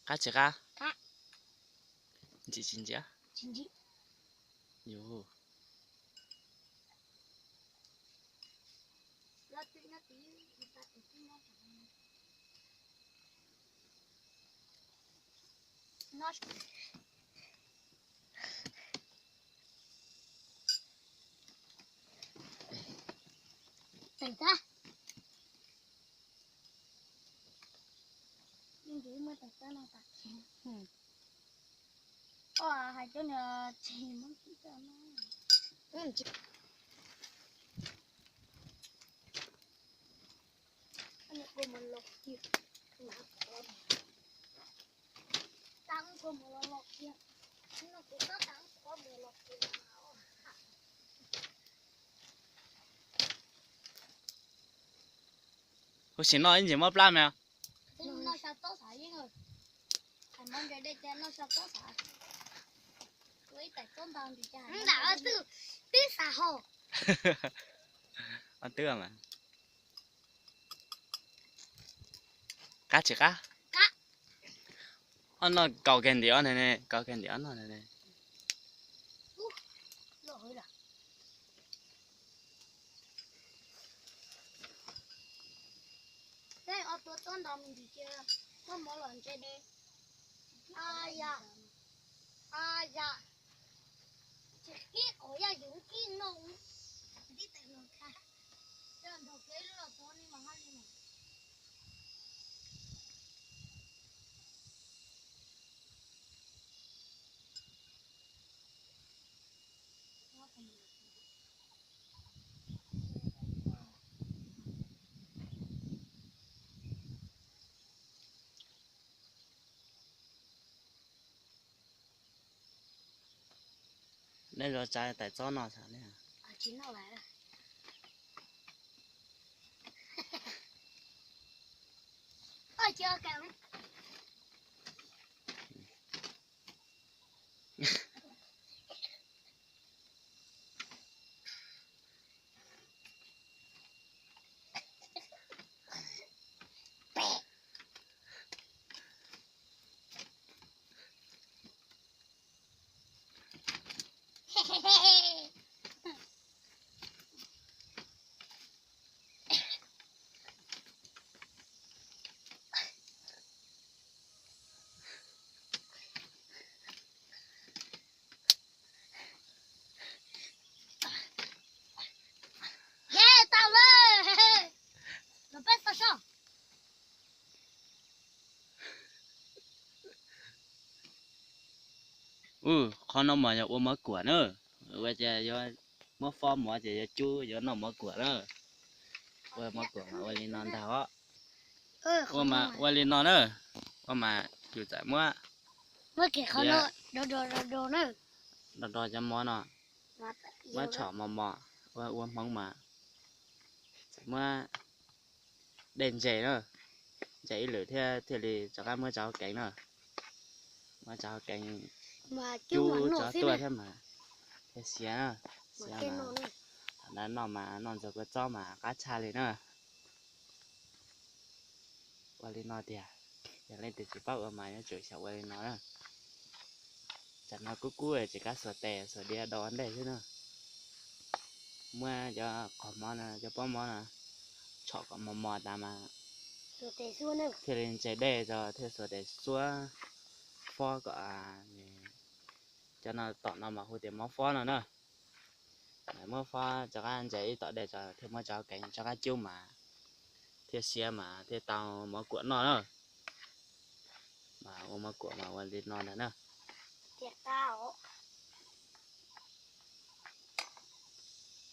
Qab tsis qab? Ntsim tsis ntsim? Yus. Teem txab. Yeej tsis muaj teem txab no tas. Hais cov niag tsis muab tsis txaj no. Huv si no ib ntsis mob plab me. Ntawm ob tug twb xav ho. Ob tug mas. Qab tsis qab? Ob noj kaus kiag ntim ob ne, kaus kiag ntim ob noj ne. Ob tug tuab nto me ntsis cia, muab mov los ntse de. A ya, a ya, tsis kib qhov yaj yus kib no. Tib tes los kha, coj nrog kev loj tuav ni mas haj li no. Nej zoo tsa tais txob no xav ne. Tau lawm, los peb tau so. Ub, qhov no mas yog ua mov kuam na. Ua ces yuav muab fob mov ces yuav cub yuav noj mov kuam na. Ua mov kuam mas ua li no ntag os. Ua mas ua li no na. Ua mas yus txawm muab, muab do do cov mov no, muab tshom mos mos, ua ua hmoov mas txawm muab dej ntses na, ntses ib lwm thiab thiaj li rov qab muab tso hauv keev na. Muab tso hauv keev, cub tso tuaj thiab mas thiaj siav, siav mas thaum ntawd noj mas noj ntxuag kua txob mas qab tshaj li na. Ua li no tiag, yog leej twg tsis paub ua mas yuav tsum xyaum ua li no na. Tsam no kub kub tsis kam xuas tes xuas diav do ua ntej xwb na. Muab cov qhov mov no, cov pob mov no tshom kom mos mos tas mas thiaj li ntse dej tso thiaj xuas tes xuab fob kom cov no tom no mas hu tias mov fob no na. Muab fob rov qab ntse ib tom dej tso thiaj muab tso keev rov qab cub mas thiaj siav mas thiaj tau mov kuam noj na. Mas ua mov kuam mas ua li no ntag na. Tiag tau.